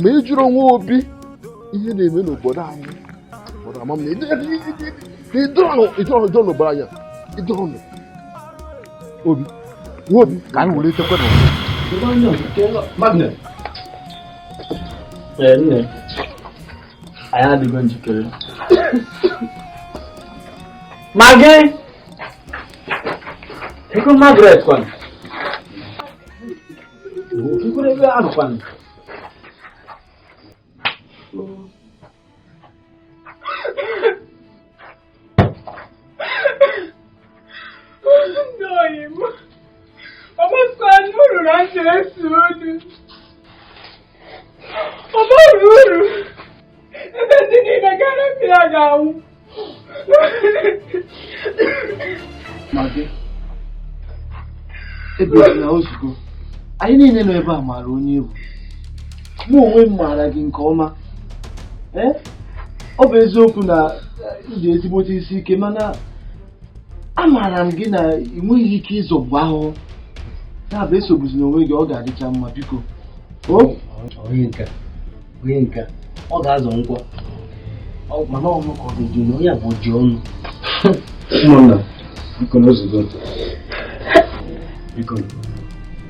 ma ị jụrụ Nwobi ihe na-eme n'obodo anyị, obodo ama m na ịdọrọ n'obodo anyị, ịdọrọ Obi, Nwobi, ka anyị were echekwa na Magnet. Ee, nne, anyị adịgo njikere. Magị! Ego Margaret kwanụ. Nkwuru ebe ahụ kwanụ. Ndị oyi m, ọ gbasara uru na nche-esi unu. Ọ bara uru ebe ndị niile gara mmiri a ga-anwụ. Magị, ebiri na ozugbo anyị niile nọ ebe a maara onye egwu. Mụ onwe m maara gị nke ọma. Ee, ọ bụ eziokwu na ị dị ezigbote isi ike, mana amaara m gị na ị nweghị ike ịzọgbu ahụhụ. Ya bụ esogbuzina onwe gị, ọ ga-adịcha mma biko. Onye nka ọ ga-azọ nkwọ mana ọ mụ ka ọ ga-eji na onye a bụ ji ọnụ. Ụmụnna, biko n'ozugbo. Biko,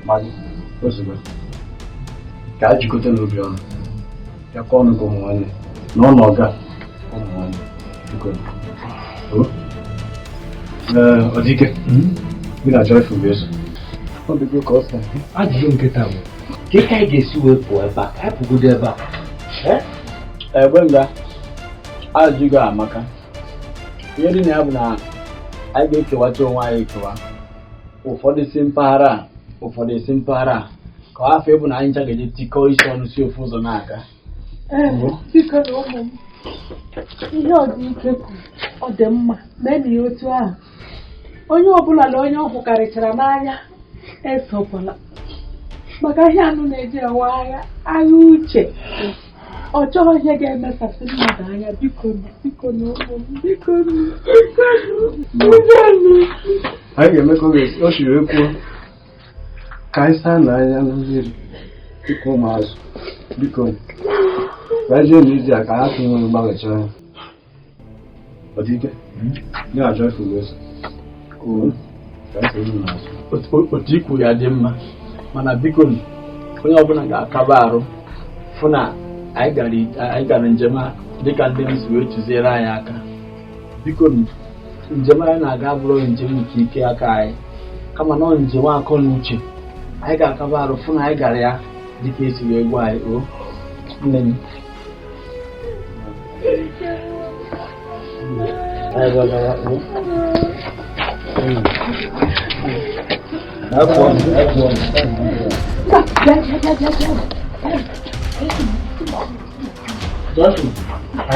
Magị, ozugbo. Ka a jikọta n'obi ọnụ. Bịakọ ọnụ ka ụmụ nwanne. Na ọnụ ọga ụmụ nwanne. Biko. Ee, ọ dị ike. Gị na Joyful ga-eso. Ọ dịgo ka ọ sị. Ajụjụ nkịta bụ ka ka anyị ga-esi wee pụọ ebe a, ka anyị pụgodo ebe a. Egbe nga, ajụjụ gị amaka. Ihe dị na ya bụ na anyị ga-ekewacha onwe anyị ekewa. Ụfọdụ si mpaghara a, ụfọdụ si mpaghara a, ka afọ ịbụ na anyị ncha ga-eji tikọọ isi ọnụ si ofu ụzọ na-aga. Biko na ụmụ m, ihe ọ dị ike kwuru ọ dị mma, mee na ya otu ahụ. Onye ọbụla na onye ọ hụkarịchara n'anya esokwala, maka ihe anụ na-eji enwe agha agha uche. Ọ chọghị ihe ga-emesasị mmadụ anya. Biko biko na ụmụ m, biko biko biko. Anyị ga-eme ka o siri ekwuo ka anyị saa n'anya na mmiri dịka ụmụazụ. Biko ka anyị jee n'izi a ka ha nwere mgbaghachi anya. Ọ dị ike? Nye na Joyful ga-eso. Otu ikwu ya dị mma, mana biko onye ọbụla ga-akaba arụ fụ na anyị gara njem a dịka ndị m si wee tụziere anyị aka. Biko njem anyị na-aga abụrụ njem nke ike aka anyị, kama na ọ njem akọ na uche. Anyị ga-akaba arụ fụ na anyị gara ya dịka esi wee gwa anyị. O nne m, anyị gagara o. Joshua, I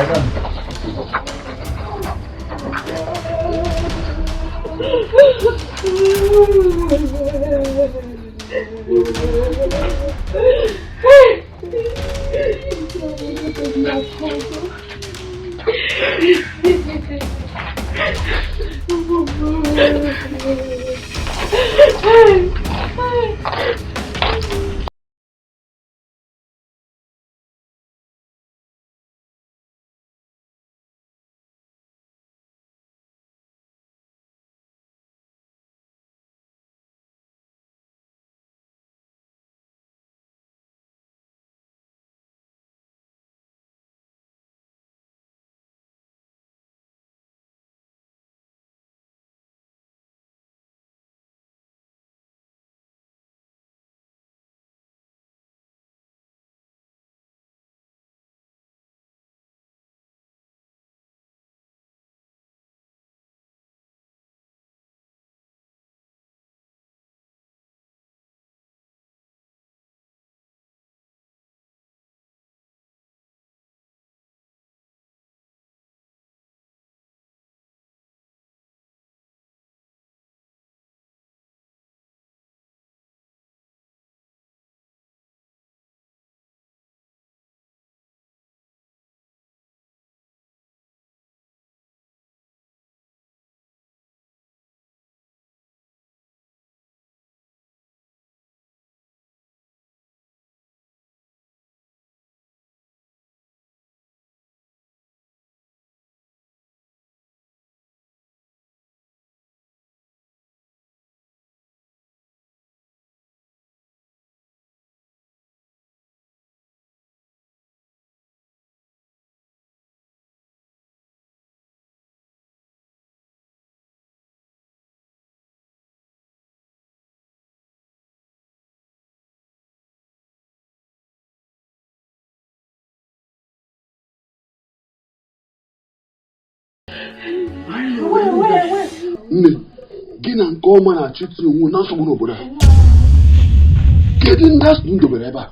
Nne, gị na nke ọma na-achọ itinye onwe na nsogbu n'obodo a. Kedu ndị asụ m dobere ebe a?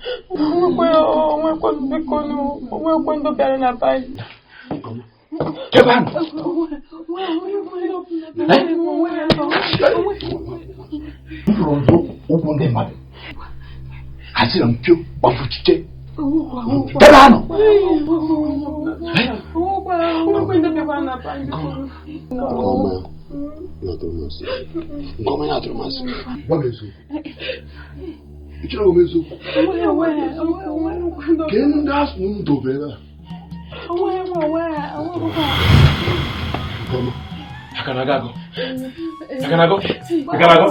Ebe a nọ. M fụrụ nzọ ụkwụ ndị mmadụ. Ha sị na mpio gbafuchiche. Ebe a nọ. Nke ọma ya atụrụ masị. Gwa m eziokwu. Ị chọrọ m eziokwu? Ke ndị asụ m dobere ebe a. Akanago. Akanago. Akanago.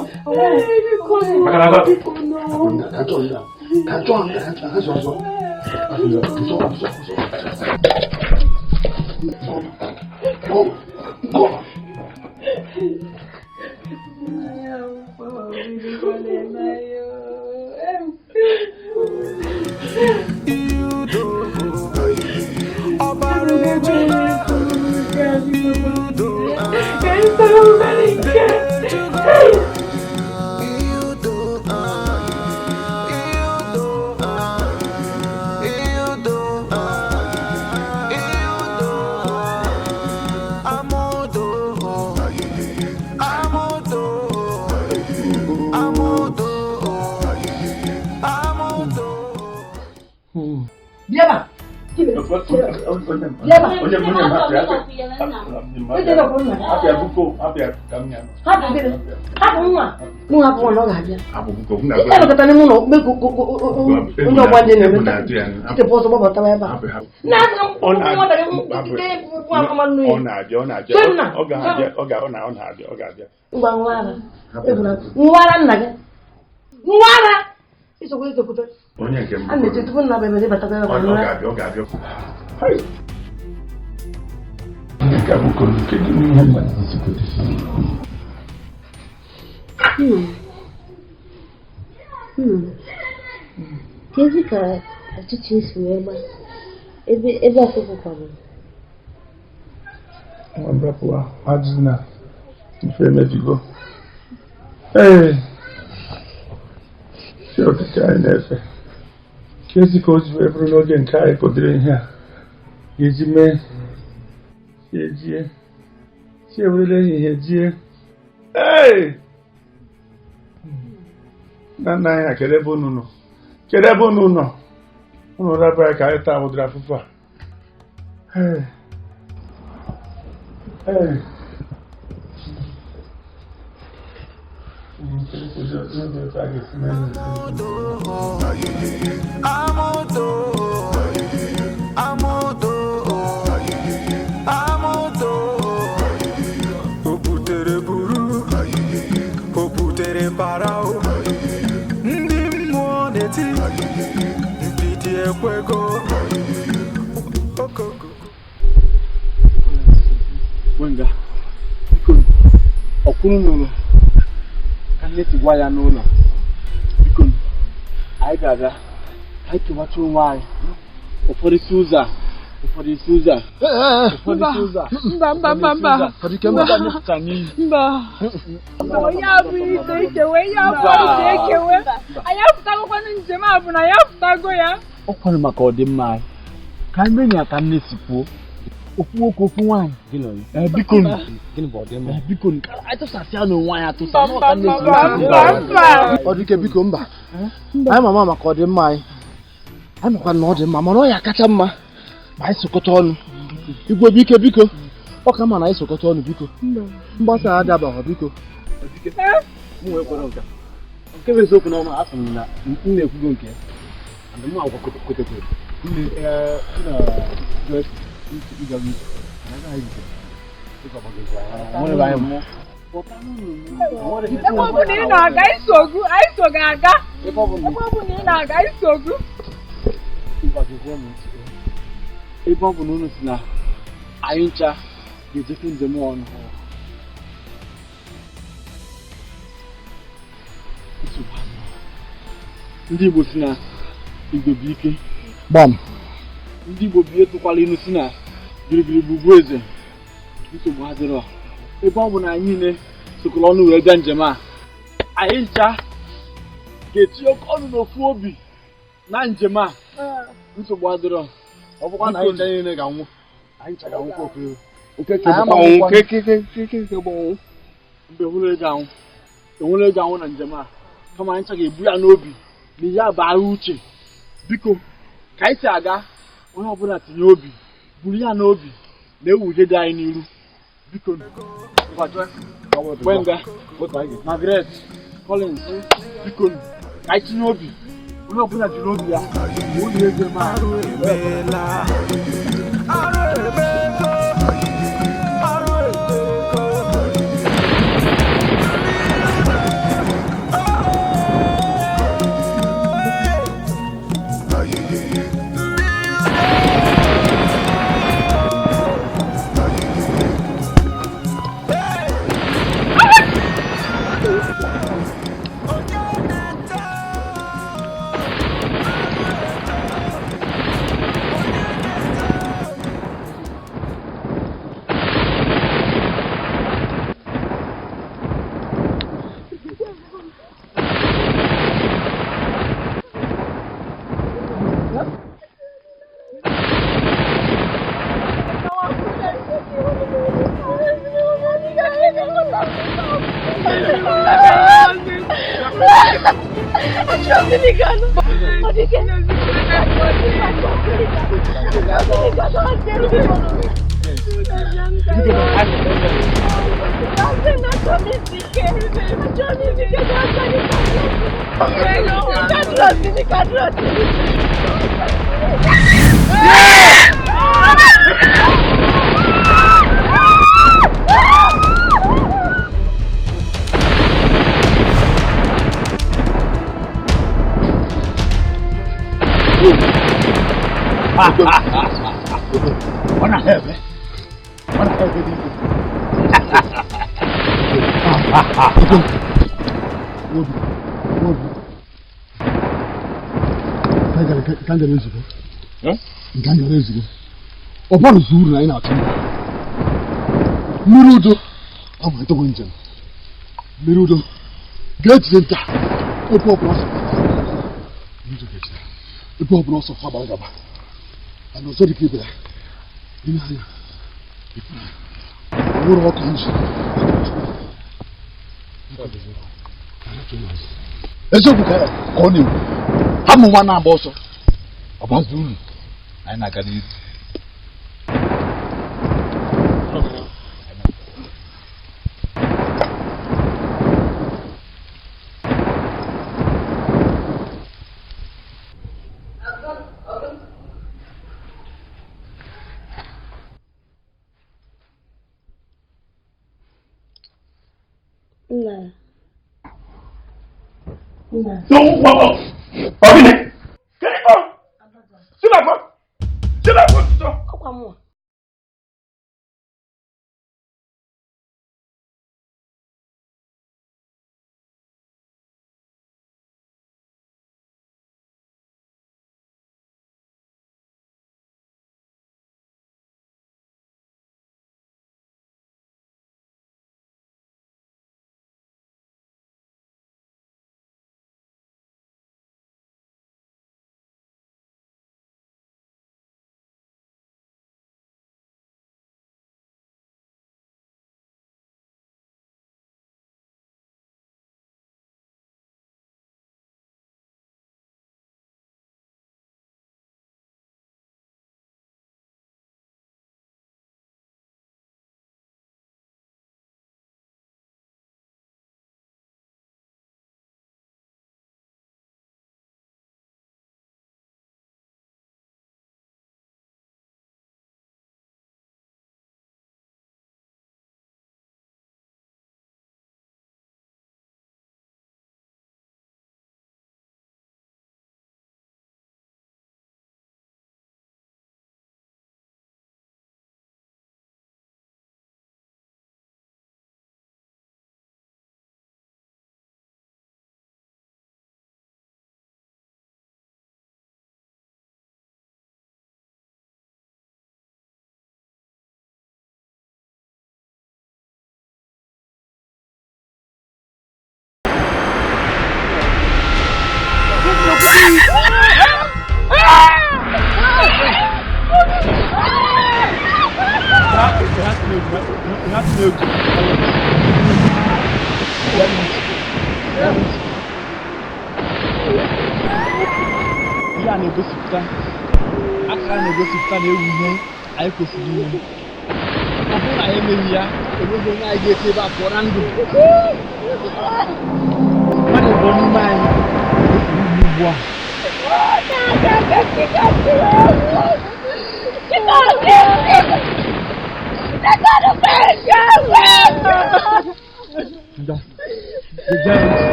Akanago. Kedu ka ọchịchị si wee gbaa ebe ọkụkọ kwagburu? Nwa ajụjụ na ife emebigo. Ee, si okike anyị na-efe. Kezi ka o ji wee bụrụ n'oge nke anyị kpọdoro ihe a ga-eji mee si ejie si ewerela ehihie jie. Ee! Nna nna anyị ha kedu ebe unu nọ? Kedu ebe unu nọ? Unu rapụ anyị ka anyị taa ụdịrị afụfụ a. Ee! Ee! O butere buru, o butere parao. Ndị mmụọ na-eti, mpiti ekwego. Okoko. Wenga, biko, ọkwụrụ n'ụlọ ka nne si gwa ya n'ụlọ. Biko, anyị ga-aga ka anyị kewacha onwe anyị. Ụfọdụ si ụzọ a, ụfọdụ si ụzọ a, ụfọdụ si ụzọ a. Mba, mba, mba, mba. Mba. Onye abụ ite ikewe, ihe abụ ite ekewe. Anyị apụtagokwanụ njem a bụ na ya apụtago ya. Ọ kwanụ maka ọdịmma anyị. Ka anyị mee ya ka nne si kwuo. Ofu nwoke ofu nwaanyị. Biko biko anyị tụsasịa n'onwe anyị atụsa. Ọ dịke biko mba. Anyị mama maka ọdịmma anyị. Anyị makwa na ọ dị mma mana ọ ya kacha mma ma anyị sokọta ọnụ. Igwe biko biko ọ ka mma na anyị sokọta ọnụ biko. Mgbasa adabaghọ biko. Nke bụ eziokwu na ọma asị m na m na-ekwugo nke ya. Mụ agwa kwetekwere. Ebe ọ bụ na ị na-aga isogbu, anyị so ga-aga. Ebe ọ bụ na ị na-aga isogbu. Ebe ọ bụ na unu si na anyị ncha ga-ejekọ njem ọnụ. Ndị Igbo si na igwe bụ ike. Gbam. Ndị Igbo bụ ihe tụkwara inu si na girigiri bụ ugwu eze. Nsogbu adịrọ. Ebe ọ bụ na anyị niile tụkọrọ ọnụ wee bịa njem a. Anyị ncha ga-etinye ọnụ n'ofu obi na njem a. Nsogbu adịrọ. Ọ bụkwa na anyị ncha niile ga-anwụ. Anyị ncha ga-anwụkwa ofu ebe. Mgbe enwere ego anwụ na njem a, kama anyị ncha ga-ebu ya n'obi na ihe abara uche. Biko ka anyị si aga, onye ọbụla tinye obi, buru ya n'obi na ewu ihe dị anyị n'iru. Biko Gbenga, Margaret, Collins, biko ka anyị tinye obi, onye ọbụla jiri obi ya ma ụlọ ego eme arụ. Ọ bụrụ zuru na anyị na-achụ mmiri udo ọ bụ ntọgbu njem mmiri udo ga-ejide nta ebe ọbụla ọsọ ebe ọbụla ọsọ fa gbara gaba mana ọzọ dịka ibe ya ime anya nwere ọkụ nji eziokwu ka ọ na-ekwu ha mụ nwa na-agba ọsọ ọ gbazi uru anyị na-aga n'ihu. Ọkwa mụ. Na-egosipụta akara na-egosipụta na ewu ihe anyị kwesịrị ime. Ọ bụrụ na anyị emeghị ya, enweghị onye anyị ga-esi ebe a pụọ na ndụ. Mmadụ abụọ n'ime anyị kwesịrị igbu ugbu a.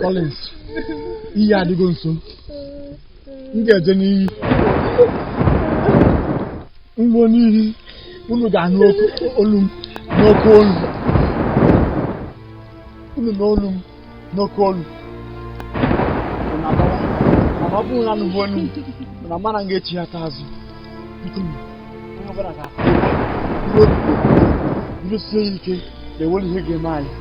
Collins, iyi adịgo nso. M ga-eje n'iyi. Mgbo n'iyi, unu ga-anụ olu m n'oke olu. Unu na olu m n'oke olu. Unu agawa, mana ọ bụrụ na anụghị olu m, mana mara m ga-echi ya aka azụ. Biko, onye ọbụla ga-akụ obi, bidosie ya ike na-ewere ihe ga-eme anyị.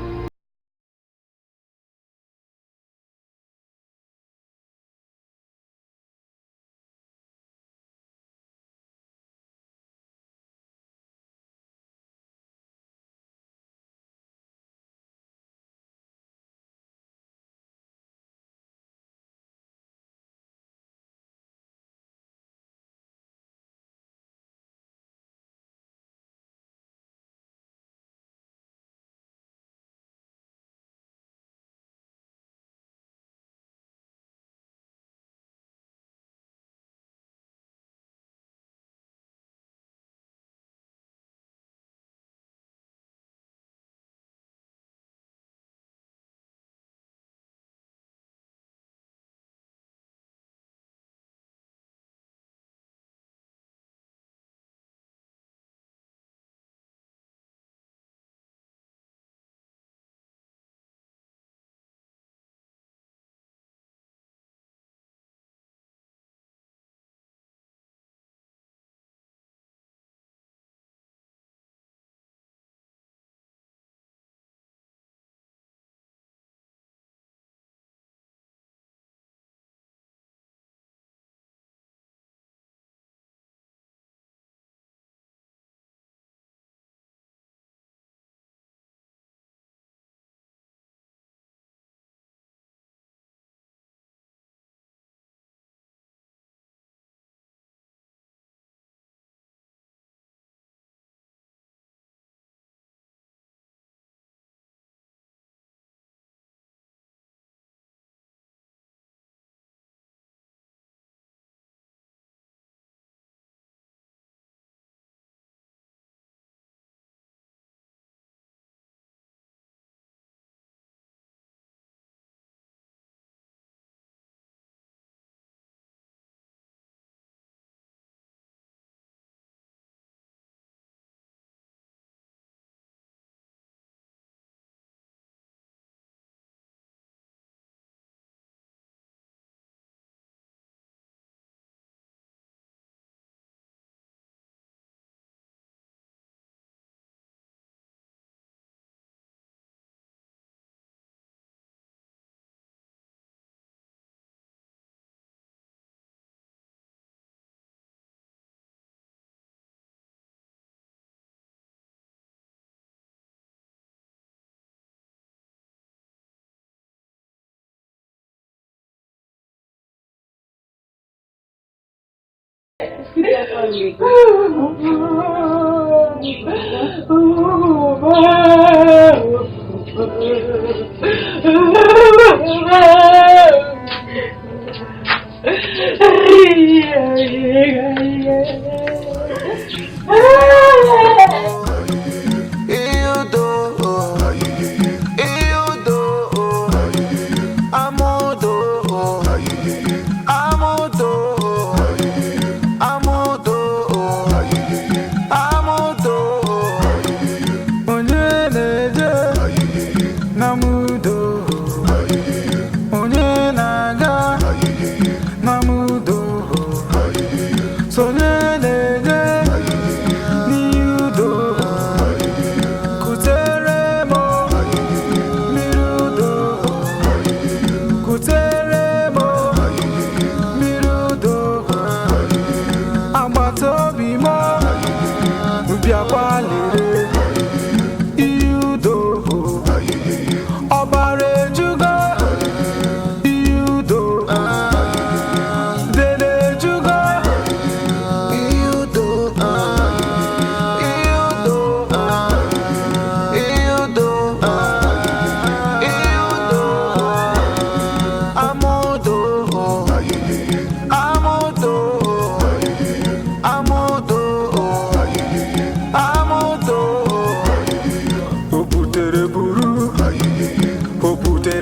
Ọbara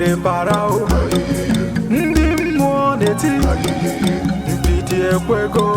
butere para o. Ndị mmụọ na-eti mpiti ekwego.